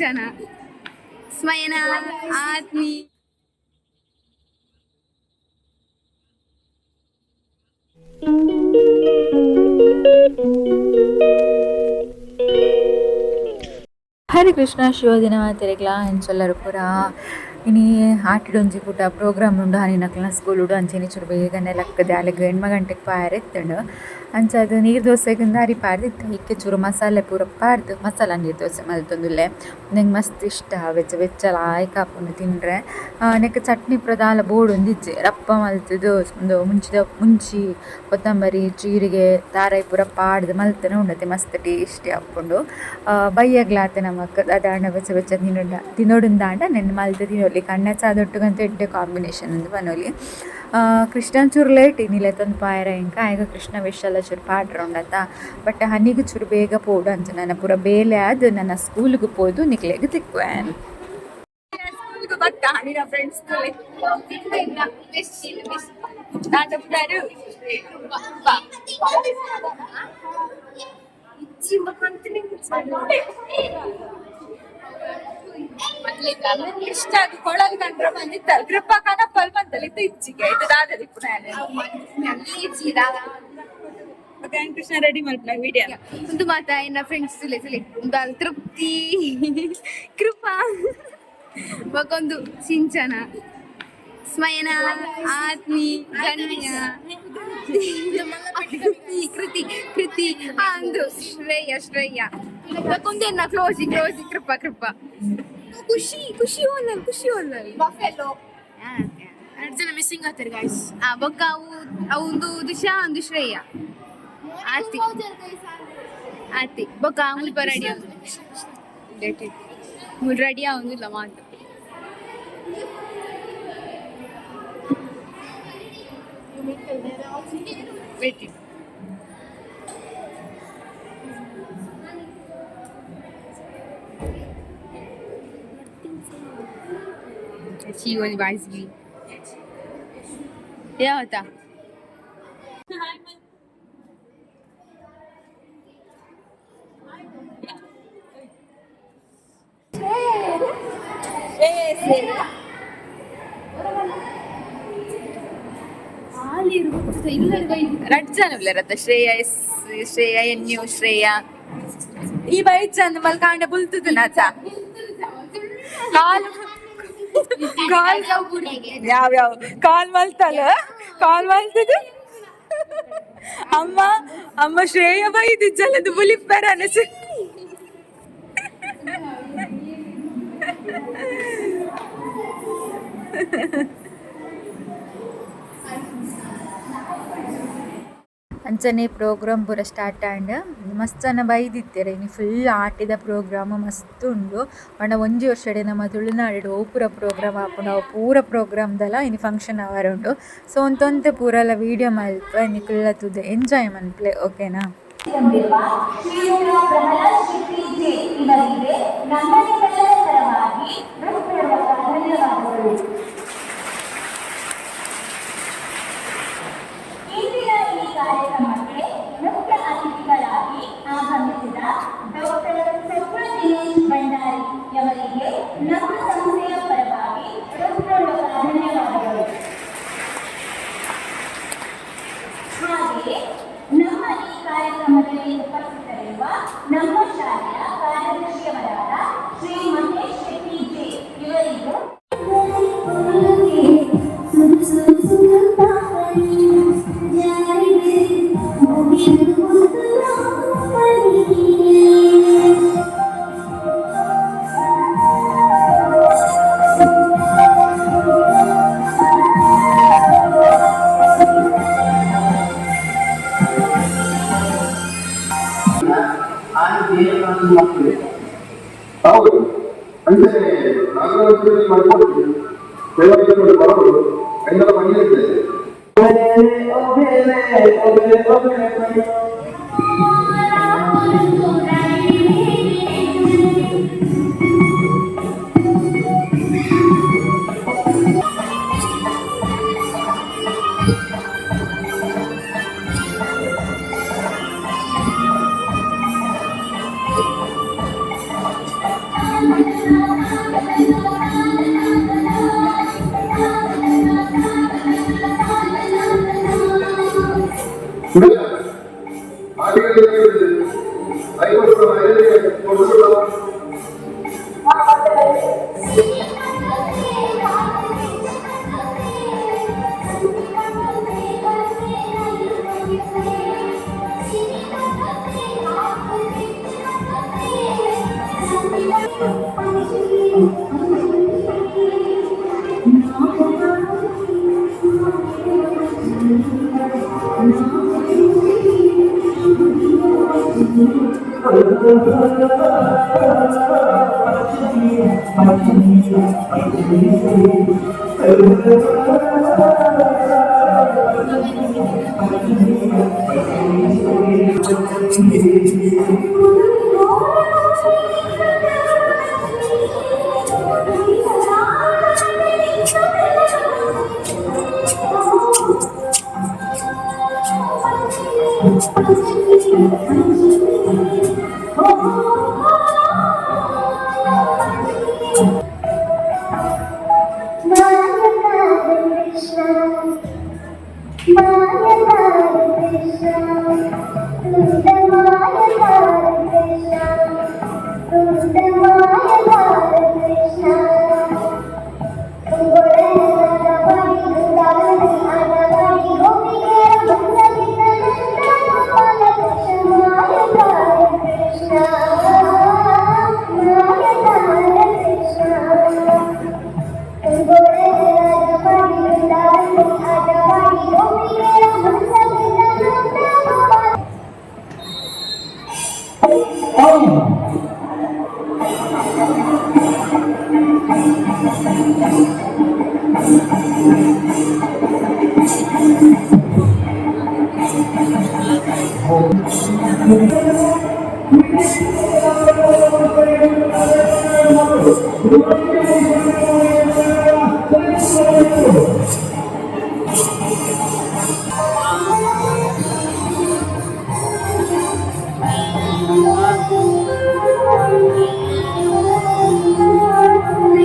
ಜನ ಸ್ಮಯನ ಆತ್ಮಿ. ಹರಿ ಕೃಷ್ಣ, ಶಿವದಿನ ಮಾತೆರೆಗ್ಲಾ. ಎಂಚೊಲ್ಲರು ಪೂರ? ಇನಿ ಆಟಿಡೊಂಜಿ ಕೂಟ ಪ್ರೋಗ್ರಾಮ್ ಉಂಡು ಹನಿನಕ್ಲೆನ ಸ್ಕೂಲುಡು. ಅಂಚೆನೆ ಚೂರು ಬೇಗನೆ ಲಕ್ಕುದೆ. ಅಲೆಗ್ 8 ಗಂಟೆಗ್ ಪೋಯೆರೆ ಇತ್ತುಂಡು. ಅಂಚಾದ್ ನೀರ್ ದೋಸೆಗ್ ಅರಿ ಪಾಡ್ದಿತ್ತೆ. ಇಕ್ಕೆ ಚೂರು ಮಸಾಲೆ ಪೂರ ಪಾಡ್ದ್ ಮಸಾಲ ನೀರ್ ದೋಸೆ ಮಲ್ತೊಂದುಲ್ಲೆ. ಎಂಕ್ ಮಸ್ತ್ ಇಷ್ಟ. ವೆಚ್ಚ ಬೆಚ್ಚ ಲಾಯ್ಕ್ ಆಪುಂಡು ತಿನ್ರೆ. ನೆಕ್ಕ್ ಚಟ್ನಿ ಪೂರ ದಾಲ ಬೋಡುಂದಿಜ್ಜಿ. ರಪ್ಪ ಮಲ್ತುದು ಉಂದು ಮುಂಚಿದ ಮುಂಚಿ, ಕೊತ್ತಂಬರಿ, ಜೀರಿಗೆ, ತಾರಾಯಿ ಪೂರ ಪಾಡ್ದ್ ಮಲ್ತ್ಂಡ ಉಂಡತೆ ಮಸ್ತ್ ಟೇಸ್ಟಿ ಆಪುಂಡು. ಬಯ್ಯಗ್ಲ ಆತೆ ನಮಕ್ ದಾದಾಂಡ ಬೆಚ್ಚ ಬೆಚ್ಚ ತಿನೊಡ ತಿನೊಡುಂದಾಂಡ ನೆನ್ ಮಲ್ತ್ ತಿನೊಲಿ. ಕಣ್ಣ ಚಾದೊಟ್ಟುಗಂತೂ ಎಡ್ಡೆ ಕಾಂಬಿನೇಷನ್ ಅಂದ್ ಪನೊಲಿ. ಕೃಷ್ಣನ್ ಚೂರು ಲೇಟ್ ಇನಿ ಲೆತ್ತೊಂದು ಪೋಯೆರೆ ಎಂಕ್. ಆಯಗ್ ಕೃಷ್ಣ ವೇಷಲ ಚೂರು ಪಾಡ್ರೆ ಉಂಡತ್ತ. ಬಟ್ ಹನಿಗ್ ಚೂರು ಬೇಗ ಪೋಡು. ಅಂಚ ನನ ಪೂರ ಬೇಲೆ ಆದ್ ನನ ಸ್ಕೂಲ್ಗ್ ಪೋದು ನಿಕ್ಲೆಗ್ ತಿಕ್ಕುವೆ. ಸ್ಕೂಲ್ಗ್ ಬತ್ತ ಹನಿನ ಫ್ರೆಂಡ್ಸ್. ದಾದ ಪುದಾರು? ಕೃಪಾ. ಇಷ್ಟ ಕೊಳಲ್ ಕಂಡ್ರ ಬಂದಿತ್ತಲ್ಲ. ಕೃಪಾ ಕನಪಲ್ ಬಂತಲ್ಲ. ಇತ್ತು ಇಚ್ಚಿಗೆ ಇದು ದಾದದಿಪ್ಪು. ಕೃಷ್ಣ ರೆಡಿ ಮಲ್ಪುನ ವಿಡಿಯೋ. ಒಂದು ಮಾತಾ ಎನ್ನ ಫ್ರೆಂಡ್ಸ್ ತುಲೆ ತುಲೆ. ಒಂದು ತೃಪ್ತಿ, ಕೃಪಾ, ಬೊಕೊಂದು ಸಿಂಚನ, ಸ್ಮಯನ, ಆತ್ಮಿ, ಗಣ್ಯ, ಕೃತಿ ಕೃತಿ ಕೃತಿ ಅಂದು ಶ್ರೇಯ ಶ್ರೇಯ, ಬೊಕೊಂದು ಎನ್ನ ಕ್ಲೋಸಿ ಕ್ಲೋಸಿ ಕೃಪಾ ಕೃಪಾ, ಖುಷಿ ಖುಷಿ ಓನಲ್ ಖುಷಿ ಓನಲ್. ಬಫೆಲೋ. ಎರಡು ಜನ ಮಿಸ್ಸಿಂಗ್ ಆಗ್ತಾರೆ ಗಾಯ್ಸ್. ಆ ಬೊಕ್ಕ ಅವು ಅವು ಒಂದು ದುಷಾ, ಒಂದು ಶ್ರೇಯ. ಆತಿ ಆತಿ. ಬೊಕ್ಕ ಮುಲ್ಪ ರೆಡಿ, ಮುಲ್ ರೆಡಿ ಆವೊಂದಿಲ್ಲ ಮಾತ. Wait. She was wisely. Yeah, होता. ರಡ್ಡ್ ಜನ ಉಲ್ಲೆರತ್ತ. ಶ್ರೇಯ ಎಸ್, ಶ್ರೇಯ ಎನ್ ಯು, ಶ್ರೇಯ ಈ ಬೈಚಂದ್ ಮಲ್ ಕಾಂಡೆ ಬುಲ್ತುದು ನಾಚ. ಕಾಲ್ ಕಾಲ್ ಯಾವ ಯಾವ ಕಾಲ್ ಮಲ್ತಲ್ಲ, ಕಾಲ್ ಮಲ್ತದು. ಅಮ್ಮ ಅಮ್ಮ, ಶ್ರೇಯ ಬೈದಿಜ್ಜಲ್ಲದು ಬುಲಿಪ್ಪರ ಅನಸು. ಅಂಚನೆ ಪ್ರೋಗ್ರಾಮ್ ಪೂರ ಸ್ಟಾರ್ಟ್ ಆಂಡ್. ಮಸ್ತ್ ಜನ ಬೈದಿತ್ತೆರ್. ಇನಿ ಫುಲ್ ಆಟಿದ ಪ್ರೋಗ್ರಾಮ್ ಮಸ್ತ್ ಉಂಡು. ಪಂಡ ಒಂಜಿ ವರ್ಷಡೆ ನಮ್ಮ ತುಳುನಾಡ್ ಒವು ಪೂರ ಪ್ರೋಗ್ರಾಮ್ ಆಪುಂಡು ಅವು ಪೂರ ಪ್ರೋಗ್ರಾಮ್ದಲ ಇನಿ ಫಂಕ್ಷನ್ ಆವರೆ ಉಂಡು. ಸೊ ಒಂತೊಂತೆ ಪೂರಲ ವೀಡಿಯೋ ಮಲ್ಪ ನಿಕುಲ್ಲ ತೂದು ಎಂಜಾಯ್ ಮನ್ಪುಲೆ, ಓಕೆನಾ? ಶ್ರೀಯುತ ಪ್ರಹ್ಲಾದ್ ಶೆಟ್ಟಿ ಜೆ ಇವರಿಗೆ ನಮ್ಮ ನಿಮ್ಮೆಲ್ಲರ ಪರವಾಗಿ ಹೃತ್ಪೂರ್ವಕ ಧನ್ಯವಾದಗಳು. ಇಂದಿನ ಈ ಕಾರ್ಯಕ್ರಮಕ್ಕೆ ಮುಖ್ಯ ಅತಿಥಿಗಳಾಗಿ ಆಗಮಿಸಿದ ಡಾಕ್ಟರ್ ಸ್ವಪ್ನ ದಿನೇಶ್ ಭಂಡಾರಿ ಯವರಿಗೆ ನಮ್ಮ ಸಂಸ್ಥೆಯ ಪರವಾಗಿ ಹೃತ್ಪೂರ್ವಕ ಧನ್ಯವಾದಗಳು. ಹಾಗೆಯೇ ನಮ್ಮ ಈ ಕಾರ್ಯಕ್ರಮದಲ್ಲಿ ಉಪಸ್ಥಿತರಿರುವ ನಮ್ಮ ಶಾಲೆಯ ಕಾರ್ಯದರ್ಶಿಯವರಾದ ಶ್ರೀ ಮಹೇಶ್ ಶೆಟ್ಟಿ ಜೆ ಇವರಿಗೂ ಹೌದು, ಅಂಚನೆ ನಾಗರಾಜ್ ಮಾಡ್ಕೊಡ್ತೀವಿ. ದೇವಸ್ಥಾನದ ಬರೋದು ಐದರ ಮನೆ ಇದೆ.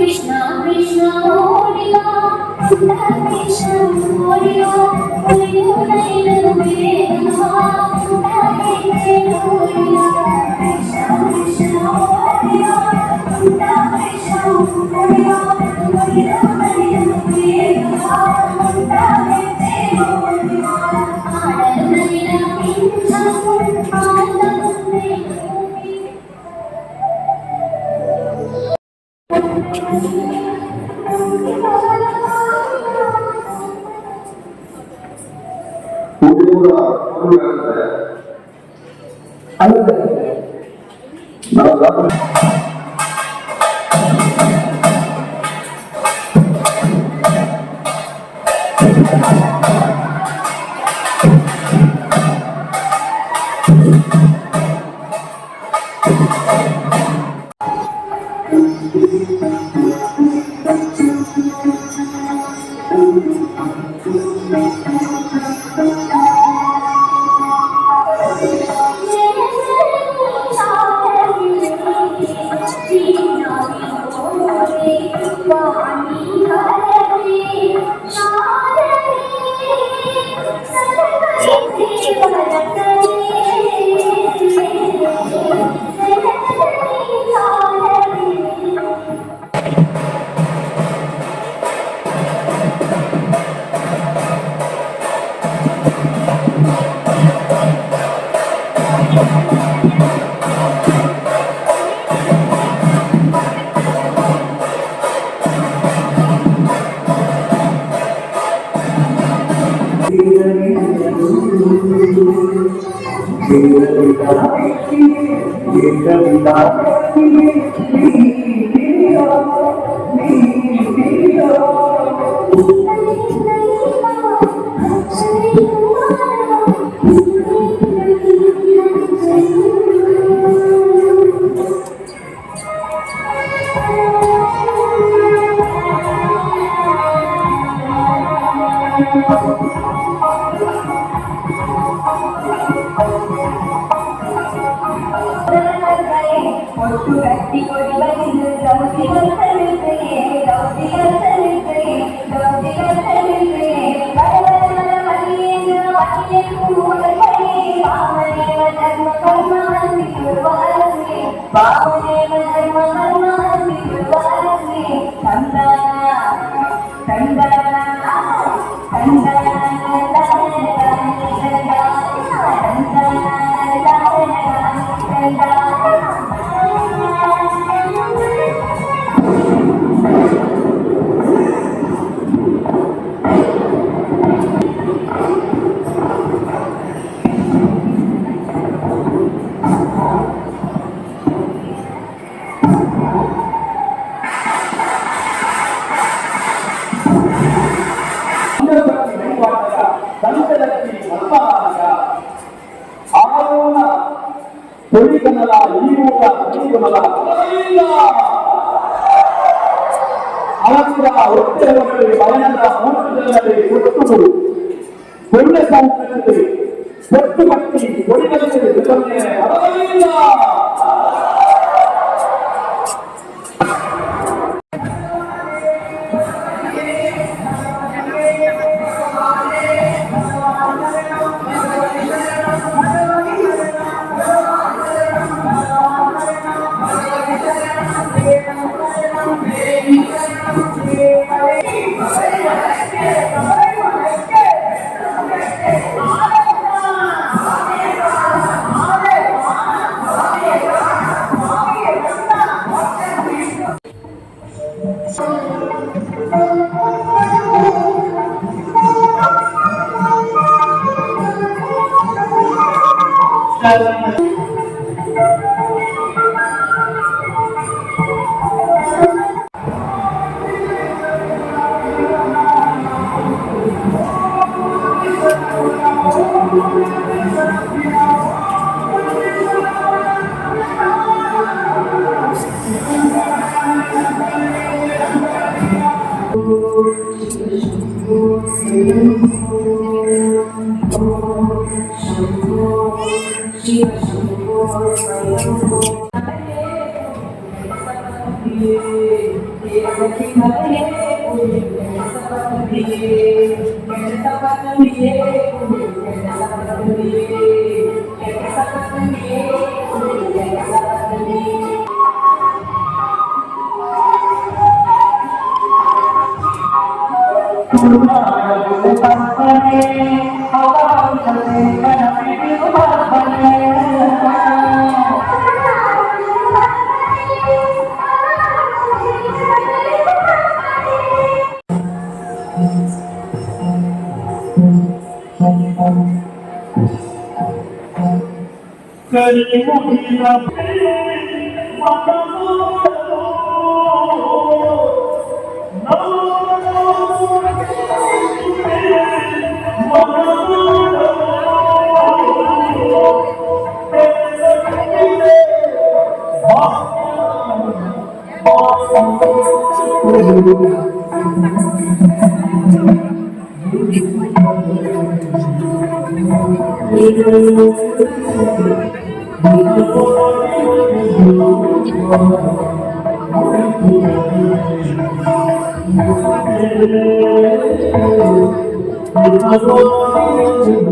Krishna Krishna Odia Krishna Odia ಕೊಡಿಕನಲ ಈರೂರ ಕಡಿಕನಲ ಅಲಂಕಾರ ಒತ್ತೆರವರಲ್ಲಿ ಬಯನದ ಮೋಕ್ಷದಲ್ಲಿ ಒಟ್ಟು ಪುಣ್ಯ ಸಂಸ್ಕೃತಿ ಒಟ್ಟು ಭಕ್ತಿ ಕೊಡಿಗಲ್ಲಿ ಅರವಿಲ್ಲ.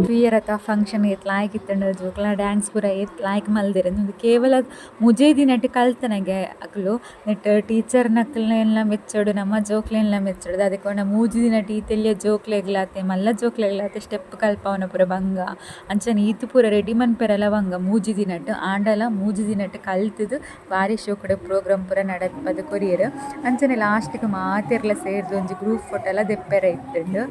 ತೂಯರತ ಫಂಕ್ಷನ್ ಏತ್ ಲಾಯ್ಕ್ ಇತ್ತುಂಡು, ಜೋಕ್ಲ ಡ್ಯಾನ್ಸ್ ಪೂರ ಏತ್ ಲಾಯ್ಕ್ ಮಲ್ದೆರ್. ಉಂದು ಕೇವಲ ಮುಜೆ ದಿನಟ್ ಕಲ್ತನಗೆ ಅಕುಲು ನೆಟ್ ಟೀಚರ್ ನಕಲ್ನೆಲ್ಲ ಮೆಚ್ಚೊಡು, ನಮ್ಮ ಜೋಕ್ಲೆನ್ಲ ಮೆಚ್ಚೊಡು. ದಾದೆಕೊಂಡ ಮೂಜಿ ದಿನಟ್ ಈತ್ ಎಲ್ಯ ಜೋಕ್ಲೆಗ್ಲಾತೆ ಮಲ್ಲ ಜೋಕ್ಲೆಗ್ಲಾತೆ ಸ್ಟೆಪ್ ಕಲ್ಪಾವುನ ಪೂರ ಬಂಗ. ಅಂಚನೆ ಈತ್ ಪೂರ ರೆಡಿ ಮನ್ಪೆರೆಲ ಬಂಗ ಮೂಜಿ ದಿನಟ್. ಆಂಡಲ ಮೂಜಿ ದಿನಟ್ ಕಲ್ತುದು ಬಾರಿ ಶೋಕುಡು ಪ್ರೋಗ್ರಾಮ್ ಪೂರ ನಡಪದ್ ಕೊರಿಯೆರ್. ಅಂಚನೆ ಲಾಸ್ಟ್ ಗ್ ಮಾತೆರ್ಲ ಸೇರ್ದ್ ಒಂಜಿ ಗ್ರೂಪ್ ಫೋಟೋ ಲ ದೆಪ್ಪೆರೆ ಇತ್ತುಂಡು.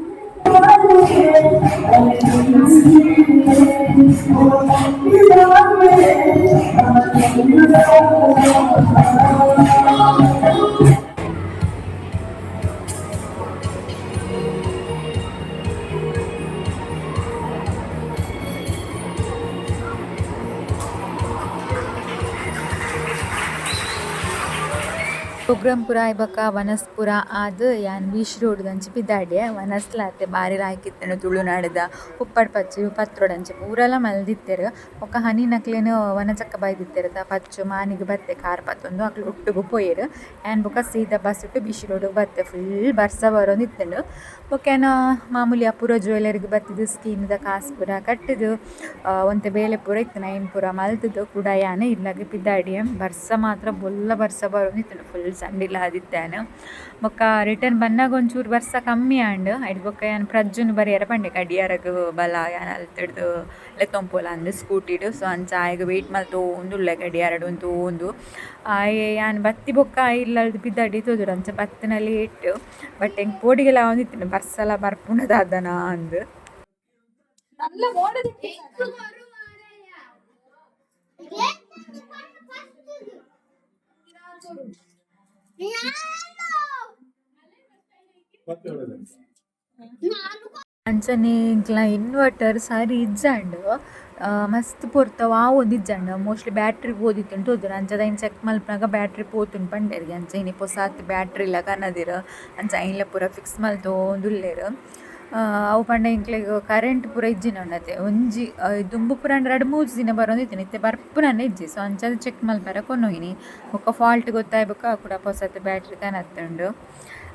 ಪ್ರೋಗ್ರಾಮ್ ಪೂರ ಆಯ್ಬಕ ವನಸ್ ಪೂರ ಆದ್ ಯಾನ್ ಬೀಚ್ ರೋಡ್ ದಂಚಿ ಪಿದಾಡ್ಯೆ ವನಸ್ಲಾತೆ ಬಾರಿ ಲಾಯ್ಕ್ ಇತ್ತ್ಂಡ್ ತುಳುನಾಡ್ದ ಉಪ್ಪಡ್ ಪಚ್ಚು ಪತ್ರೊಡಂಚ ಪೂರಲ ಮಲ್ದಿತ್ತೆರ್ ಬೊಕ ಹನಿನಕ್ಲೆನ್ ವನಜಕ್ಕ ಬೈದಿತ್ತೆರ್ ಪಚ್ಚು ಮಾನಿಗ್ ಬತ್ತೆ ಕಾರ್ ಪತ್ತೊಂದು ಅಕ್ಲು ಒಟ್ಟುಗು ಪೋಯೆರ್. ಯಾನ್ ಬೊಕ ಸೀದಾ ಬಸ್ ಟ್ ಬೀಚ್ ರೋಡ್ ಬತ್ತೆ ಫುಲ್ ಬರ್ಸ ಬರೊಂದಿತ್ತ್ಂಡ್. ಬೊಕ ಯಾನ್ ಮಾಮೂಲಿ ಅಪೂರ್ವ ಜ್ಯುವೆಲ್ಲರಿ ಗ್ ಬತ್ತುದು ಸ್ಕೀಮ್ ದ ಕಾಸ್ ಪೂರ ಕಟ್ಟುದು ಒಂತೆ ಬೇಲೆ ಪೂರ ಇತ್ತ್ಂಡ್ ಐನ್ ಪೂರ ಮಲ್ತುದು ಕುಡ ಯಾನ್ ಇಲ್ಲಗ್ ಪಿದಾಡಿಯೆ. ಬರ್ಸ ಮಾತ್ರ ಬೊಲ್ಲ ಬರ್ಸ ಬರೊಂದಿತ್ತ್ಂಡ್ ಫುಲ್ ಸಂಡಿಲ ಆದಿತ್ತೆ ಯಾನ್. ಬೊಕ ರಿಟರ್ನ್ ಬನ್ನಗ ಒಂಚೂರು ಬರ್ಸ ಕಮ್ಮಿ ಆಂಡ್. ಐಡ್ ಬೊಕ ಯಾನ್ ಪ್ರಜ್ಜುನು ಬರಿಯರೆ ಪಂಡೆ ಗಡಿಯಾರಗ್ ಬಲ ಯಾನ್ ಅಲ್ತುಡ್ದು ಲೆತ್ತೊಂಪೋಲ ಅಂದ್ ಸ್ಕೂಟಿಡ್. ಸೊ ಅಂಚ ಆಯಗ್ ವೈಟ್ ಮಲ್ತೊಂದುಲ್ಲೆ ಗಡಿಯಾರಡ್ ಉಂತೊಂದು. ಆಯೆ ಯಾನ್ ಬತ್ತಿ ಬೊಕ್ಕ ಇಲ್ಲಲ್ದ್ ಪಿದಡಿ ತೋಜೊಡು ಅಂಚ ಬತ್ತಿನ ಲೇಟ್. ಬಟ್ ಎಂಕ್ ಪೋಡಿಗೆಲ ಆವೊಂದಿತ್ತ್ಂಡ್ ಬರ್ಸಲ ಬರ್ಪುಂಡ ದಾದನ ಅಂದ್. ಅಂಚನೆ ಎಂಕ್ಲ ಇನ್ವರ್ಟರ್ ಸರಿ ಇಜ್ಜಂಡ್, ಮಸ್ತ್ ಪೊರ್ತು ಆವೊಂದಿಜ್ಜಂಡ್ ಮೋಸ್ಟ್ಲಿ ಬ್ಯಾಟ್ರಿ ಪೋದಿತ್ತುಂಡು ತೋಜುಂಡು. ಅಂಚದ ಐನ್ ಚೆಕ್ ಮಲ್ಪುನಗ ಬ್ಯಾಟ್ರಿ ಪೋತುಂಡು ಪಂಡೆರ್ಗೆ. ಅಂಚ ಇನಿ ಪೊಸಾತ್ ಬ್ಯಾಟ್ರಿಲ ಕನದೆರ್. ಅಂಚ ಐನ್ಲ ಪೂರ ಫಿಕ್ಸ್ ಮಲ್ತೊಂದುಲ್ಲೆರ್. ಅವು ಪಂಡ ಎಂಕ್ಲೆಗ್ ಕರೆಂಟ್ ಪೂರ ಇಜ್ಜಿನ ಉಂಡತೆ ಒಂಜಿ ದುಂಬು ಪೂರ ಆಂಡ ರಡ್ಡ್ ಮೂಜಿ ದಿನ ಬರೊಂದಿತ್ತಿನಿ, ಇತ್ತೆ ಬರ್ಪುನನೆ ಇಜ್ಜಿ. ಸೊ ಅಂಚಾದ್ ಚೆಕ್ ಮಲ್ಪರೆ ಕೊನೊಯಿನಿ. ಬೊಕ ಫಾಲ್ಟ್ ಗೊತ್ತಾಯಿ ಬೊಕ ಕುಡ ಪೊಸತ್ ಬ್ಯಾಟ್ರಿ ಕನತ್ತುಂಡು.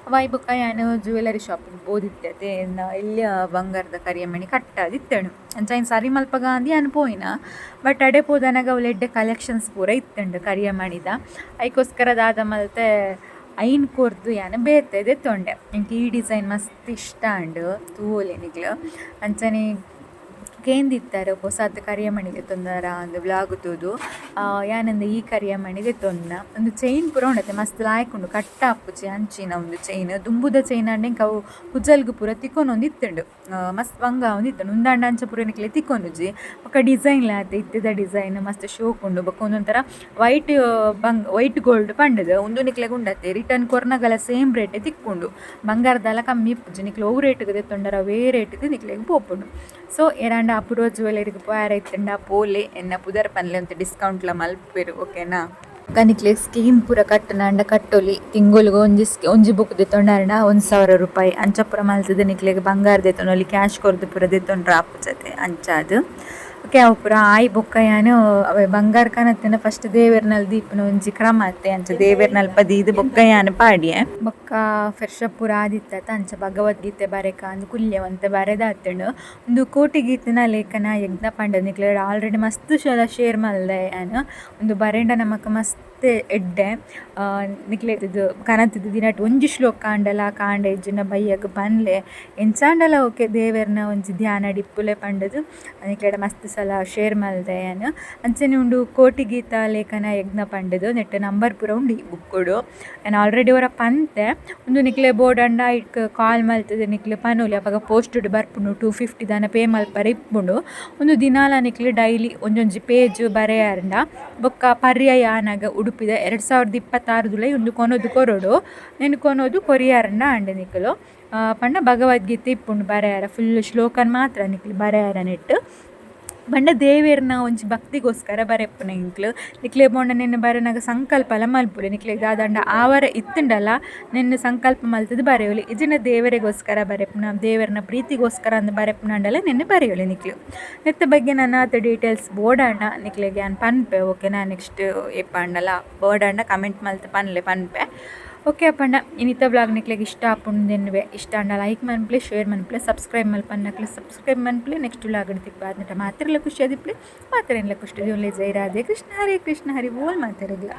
ಅವಾಯ್ ಬೊಕ ಯಾನ್ ಜ್ಯುವೆಲ್ಲರಿ ಶಾಪ್ ಗ್ ಪೋದಿತ್ತೆ ಅತೆ ಎನ್ನ ಎಲ್ಯ ಬಂಗಾರದ ಕರಿಯಮಣಿ ಕಟ್ಟಾದಿತ್ತುಂಡು. ಅಂಚ ಐನ್ ಸರಿ ಮಲ್ಪಗ ಅಂದ್ ಯಾನ್ ಪೋಯಿನ. ಬಟ್ ಅಡೆ ಪೋದನಗ ಅವುಲು ಎಡ್ಡೆ ಕಲೆಕ್ಷನ್ಸ್ ಪೂರ ಇತ್ತುಂಡು ಕರಿಯಮಣಿದ. ಐಕೋಸ್ಕರ ದಾದ ಮಲ್ತೆ ಐನ್ ಕೊರ್ದು ಯಾನ್ ಬೇತೆ ದೆತ್ತೊಂಡೆ. ಎಂಕ್ ಈ ಡಿಸೈನ್ ಮಸ್ತ್ ಇಷ್ಟ ಆಂಡ್ ತೂವೊಲಿ ನಿಕ್ಲು. ಅಂಚನೆ ಕೇಂದಿತ್ತಾರೆ ಪೊಸತ್ ಕರಿಯಮಣಿ ದೆತ್ತೊಂದರ ಅಂದ್ ವ್ಲಾಗ್ ತೂದು. ಯಾನಂದ ಈ ಕರಿಯಮಣಿ ದೆತ್ತೊಂದ. ಉಂದು ಚೈನ್ ಪೂರ ಉಂಡತೆ ಮಸ್ತ್ ಲಾಯ್ಕ್ ಉಂಡು ಕಟ್ ಆಪುಜಿ ಅಂಚಿನ ಉಂದು ಚೈನ್. ದುಂಬುದ ಚೈನ್ ಆಂಡ ಎಂಕ್ ಅವು ಕುಜಲ್ಗ್ ಪೂರ ತಿಕ್ಕೊಂದಿತ್ತುಂಡು, ಮಸ್ತ್ ಬಂಗ ಆವೊಂದಿತ್ತುಂಡು. ಉಂದಾಂಡ ಅಂಚ ಪೂರ ನಿಕ್ಲೆ ತಿಕ್ಕೊಂದುಜಿ. ಬೊಕ ಡಿಸೈನ್ ಲ ಆತೆ ಇತ್ತೆದ ಡಿಸೈನ್ ಮಸ್ತ್ ಶೋಕ್ ಉಂಡು. ಬೊಕ ಉಂದೊಂತರ ವೈಟ್ ಬಂಗ್ ವೈಟ್ ಗೋಲ್ಡ್ ಪಂಡುದು ಉಂದು ನಿಕ್ಲೆಗ್ ಉಂಡತೆ ರಿಟರ್ನ್ ಕೊರ್ನಗಲ ಸೇಮ್ ರೇಟ್ ತಿಕ್ಕುಂಡು. ಬಂಗಾರದಲ ಕಮ್ಮಿ ಇಪ್ಪುಜಿ. ನಿಕ್ಲೆ ಒವು ರೇಟ್ ಗ್ ದೆತ್ತೊಂಡರ ಅವೇ ರೇಟ್ ಗ್ ನಿಕ್ಲೆಗ್ ಪೋಪುಂಡು. ಸೊ ಏರಾಂಡ ಅಪೂರ್ವ ಜ್ಯುವೆಲ್ಲರಿ ಗ್ ಪೋಯರೆ ಇತ್ತುಂಡ ಪೋಲೆ, ಎನ್ನ ಪುದರ್ ಪನ್ಲೆ ಒಂತೆ ಡಿಸ್ಕೌಂಟ್ ಲ ಮಲ್ಪುವೆರ್ ಓಕೆನಾ. ಬೊಕ ನಿಕ್ಲೆಗ್ ಸ್ಕೀಮ್ ಪೂರ ಕಟ್ಟುನಾಂಡ ಕಟ್ಟೊಲಿ. ತಿಂಗೊಲುಗು ಒಂಜಿ ಒಂಜಿ ಬುಕ್ ದೆತ್ತೊಂಡಾಂಡ 1000 ರೂಪಾಯಿ ಅಂಚ ಪೂರ ಮಲ್ತುದು ನಿಕ್ಲೆಗ್ ಬಂಗಾರ ದೆತ್ತೊನೊಲಿ ಕ್ಯಾಶ್ ಕೊರ್ದು ಪೂರ ದೆತ್ತೊಂಡ್ರೆ ಆಪುಜತೆ ಅಂಚಾದ್. ಓಕೆ ಅವು ಪೂರ ಆಯಿ ಬೊಕ್ಕ ಯಾನ್ ಅವೆ ಬಂಗಾರ ಕನತಿನ ಫಸ್ಟ್ ದೇವೆರ್ನಲ್ ದೀಪುನ ಒಂಜಿ ಕ್ರಮ ಅತ್ತೆ ಅಂಚ ದೇವೆರ್ನಲ್ಪ ದೀದ್ ಬೊಕ್ಕ ಯಾನ್ ಪಾಡ್ಯೆ. ಬೊಕ್ಕ ಫ್ರೆಶ್ ಅಪ್ ಪೂರ ಆದಿತ್ತ ಅಂಚ ಭಗವದ್ಗೀತೆ ಬರೆಕ ಅಂದ್ ಕುಲ್ಲೆ ಒಂತೆ ಬರೆದಾತುಂಡು. ಉಂದು ಕೋಟಿಗೀತೆನ ಲೇಖನ ಯಜ್ಞ ಪಂಡ ನಿಕ್ಲೆಡ ಆಲ್ರೆಡಿ ಮಸ್ತ್ ಸಲ ಶೇರ್ ಮಲ್ದೆ ಯಾನ್. ಉಂದು ಬರೆಂಡ ನಮಕ್ ಮಸ್ತ್ ಎಡ್ಡೆ ನಿಕ್ಲೆಗ್ ಕನತುದು ದಿನಟ್ ಒಂಜಿ ಶ್ಲೋಕ ಆಂಡಲ ಕಾಂಡೆ ಇಜ್ಜಿಂಡ ಬಯ್ಯಗ್ ಪನ್ಲೆ ಎಂಚಾಂಡಲ ಓಕೆ ದೇವೆರ್ನ ಒಂಜಿ ಧ್ಯಾನ ಡಿಪ್ಪುಲೆ ಪಂಡುದು ನಿಕ್ಲೆಡ ಮಸ್ತ್ ಸಲ ಶೇರ್ ಮಲ್ದೆ ಯಾನ್. ಅಂಚನೆ ಉಂಡು ಕೋಟಿಗೀತಾ ಲೇಖನ ಯಜ್ಞ ಪಂಡುದು ನೆಟ್ ನಂಬರ್ ಪೂರ ಉಂಡು ಈ ಬುಕ್ಕುಡು. ಯಾನ್ ಆಲ್ರೆಡಿ ಒರ ಪಂತೆ. ಉಂದು ನಿಕ್ಲೆ ಬೋಡಂಡ ಐಕ್ ಕಾಲ್ ಮಲ್ತುದು ನಿಕ್ಲೆ ಪನೊಲಿ ಅಪಗ ಪೋಸ್ಟ್ ಡ್ ಬರ್ಪುಂಡು 250 ದಾನ ಪೇ ಮಲ್ಪರೆ ಇಪ್ಪುಂಡು. ಉಂದು ದಿನಾಲ ನಿಕ್ಲೆ ಡೈಲಿ ಒಂಜೊಂಜಿ ಪೇಜ್ ಬರೆಯಾರ್ಂಡ ಬೊಕ್ಕ ಪರ್ಯಾಯ ಆನಗ ಉಡುಪಿದ 2026 ದುಲೈ ಉಂದು ಕೊನೊದು ಕೊರೊಡು ನೆನ್ ಕೊನೊದು ಕೊರಿಯಾರ್ಂಡ ಆಂಡ್ ನಿಕುಲು. ಪಂಡ ಭಗವದ್ಗೀತೆ ಇಪ್ಪುಂಡು ಬರೆಯರ ಫುಲ್ ಶ್ಲೋಕನ್ ಮಾತ್ರ ನಿಕ್ಲು ಬರೆಯರ ನೆಟ್. ಪಂಡ ದೇವೆರ್ನ ಒಂಜಿ ಭಕ್ತಿಗೋಸ್ಕರ ಬರೆಪುನ ಎಂಕ್ಲು. ನಿಕ್ಲೆ ಬೋಂಡ ನೆನ್ ಬರೆನಗ ಸಂಕಲ್ಪಲ ಮಲ್ಪುಲೆ ನಿಕ್ಲೆಗ್ ದಾದಂಡ ಆವರ ಇತ್ತುಂಡಲ ನೆನ್ ಸಂಕಲ್ಪ ಮಲ್ತುದು ಬರೆಯೊಲಿ. ಇಜ್ಜಿಂಡ ದೇವೆರೆಗೋಸ್ಕರ ಬರೆಪುನ ದೇವೆರ್ನ ಪ್ರೀತಿಗೋಸ್ಕರ ಅಂದ್ ಬರೆಪುನಾಂಡಲ ನೆನ್ ಬರೆಯೊಲಿ ನಿಕ್ಲು. ನೆತ್ತ ಬಗ್ಗೆ ನನಾತ್ ಡೀಟೇಲ್ಸ್ ಬೋಡಾಂಡ ನಿಕ್ಲೆಗ್ ಯಾನ್ ಪನ್ಪೆ ಓಕೆನಾ. ನೆಕ್ಸ್ಟ್ ಏಪಾಂಡಲ ಬೋಡಾಂಡ ಕಮೆಂಟ್ ಮಲ್ತ್ ಪನ್ಲೆ ಪನ್ಪೆ. ಓಕೆ ಅಪಂಡ ಇನಿತ ವ್ಲಾಗ್ ನಿಕ್ಲೆಗ್ ಇಷ್ಟ ಆಪುಂಡು ಎನ್ನುವೆ. ಇಷ್ಟ ಆಂಡ ಲೈಕ್ ಮನ್ಪುಲೆ, ಶೇರ್ ಮನ್ಪುಲೆ, ಸಬ್ಸ್ಕ್ರೈಬ್ ಮಲ್ಪನ್ನಕ್ಲೆ ಸಬ್ಸ್ಕ್ರೈಬ್ ಮನ್ಪುಲೆ. ನೆಕ್ಸ್ಟ್ ವ್ಲಾಗ್ ತಿಕ್ಕು ಮಾತೆರ್ಲ ಖುಷಿ ಆದಿಪ್ಪುಲೆ, ಮಾತೆರೆನ್ಲ ಖುಷಿ. ಜೈ ರಾಧೆ ಕೃಷ್ಣ ಹರೇ ಕೃಷ್ಣ ಹರಿ ಬೋಲ್ ಮಾತೆರೆಗ್ಲ.